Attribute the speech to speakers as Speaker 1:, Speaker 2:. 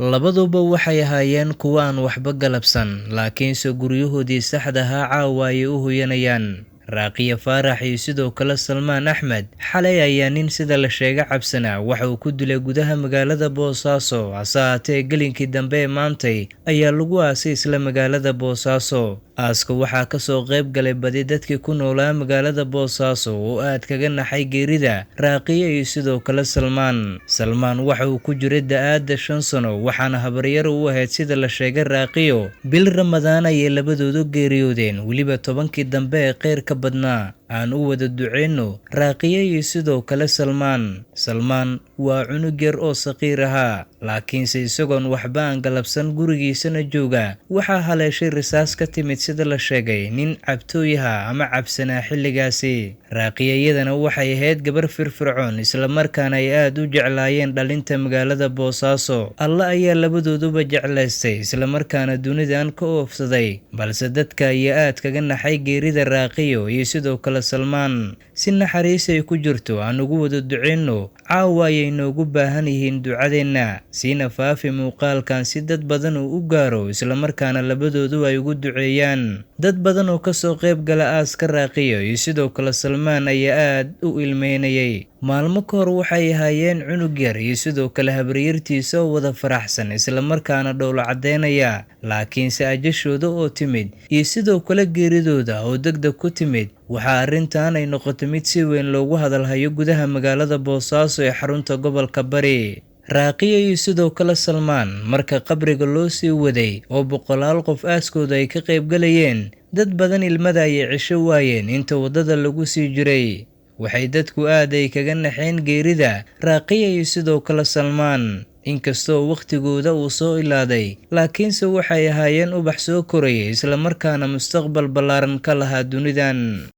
Speaker 1: Labaduba waxay ahaayeen kuwo aan waxba galabsan, laakiinse guryahoodii saxda ahaa caawa ayay u hoyanayaan. Raaqiya Faarax iyo sidoo kale Salmaan Axmed xalay ayaa nin sida la sheegay cabsanaa waxa uu ku dilay gudaha magaalada Boosaaso. Hase ahaatee, gelinkii dambe ee maantay ayaa lagu aasay isla magaalada Boosaaso. Aaska waxaa ka soo qayb galay badi dadkii ku noolaa magaalada Boosaaso oo aad kaga naxay geerida Raaqiya iyo sidoo kale Salmaan. Salmaan waxa uu ku jiray da'aadda 5 sano, waxaana habaryar u ahayd sida la sheegay Raaqiyo. Bil Ramadaan ayay labadoodu geeriyoodeen, weliba 10kii dambe ee khayrka badnaa. Aan u wada duceyno Raaqiya iyo sidoo kale Salmaan. Salmaan waa cunug yar oo saqiir ahaa, laakiinse isagoon waxba aan galabsan gurigiisana jooga, waxaa haleeshay rasaas ka timid sida la sheegay nin cabtooyaha ama cabsanaa xilligaasi. Raaqiya iyadana waxay ahayd gabar firfircoon, islamarkaana ay aad u jeclaayeen dhalinta magaalada Boosaaso. Alle ayaa labadooduba jeclaystay, islamarkaana dunidan ka oofsaday, balse dadka ayaa aad kaga naxay geerida Raaqiyo iyo sidoo kale Salmaan. Si naxariis ay ku jirto aan ugu wada duceyno, caawa ayay noogu baahan yihiin ducadeenna. Siina faafi muuqaalkan si dad badan uu u gaaro, islamarkaana labadoodu ay ugu duceeyaan. Dad badan oo kasoo qayb gala aaska Raaqiyo iyo sidoo kale Salmaan ayaa aad u ilmeynayay. Maalmo ka hor waxay ahaayeen cunug yar iyo sidoo kale habaryartiisa oo wada faraxsan, islamarkaana dhowlo caddeynaya, laakiinse ajashooda oo timid iyo sidoo kale geeridooda oo degdeg ku timid, waxaa arrintan ay noqotay mid si weyn loogu hadalhayo gudaha magaalada Boosaaso ee xarunta gobolka Bari. Raaqiya iyo sidoo kale Salmaan marka qabriga loo sii waday oo boqolaal qof aaskooda ay ka qayb galayeen, dad badan ilmada ayay cisho waayeen inta waddada lagu sii jiray. Waxay dadku aad ay kaga naxeen geerida Raaqiya iyo sidoo kale Salmaan. Inkastoo wakhtigooda uu soo ilaaday, laakiinse waxay ahaayeen ubax soo korayay, islamarkaana mustaqbal ballaaran ka lahaa dunidan.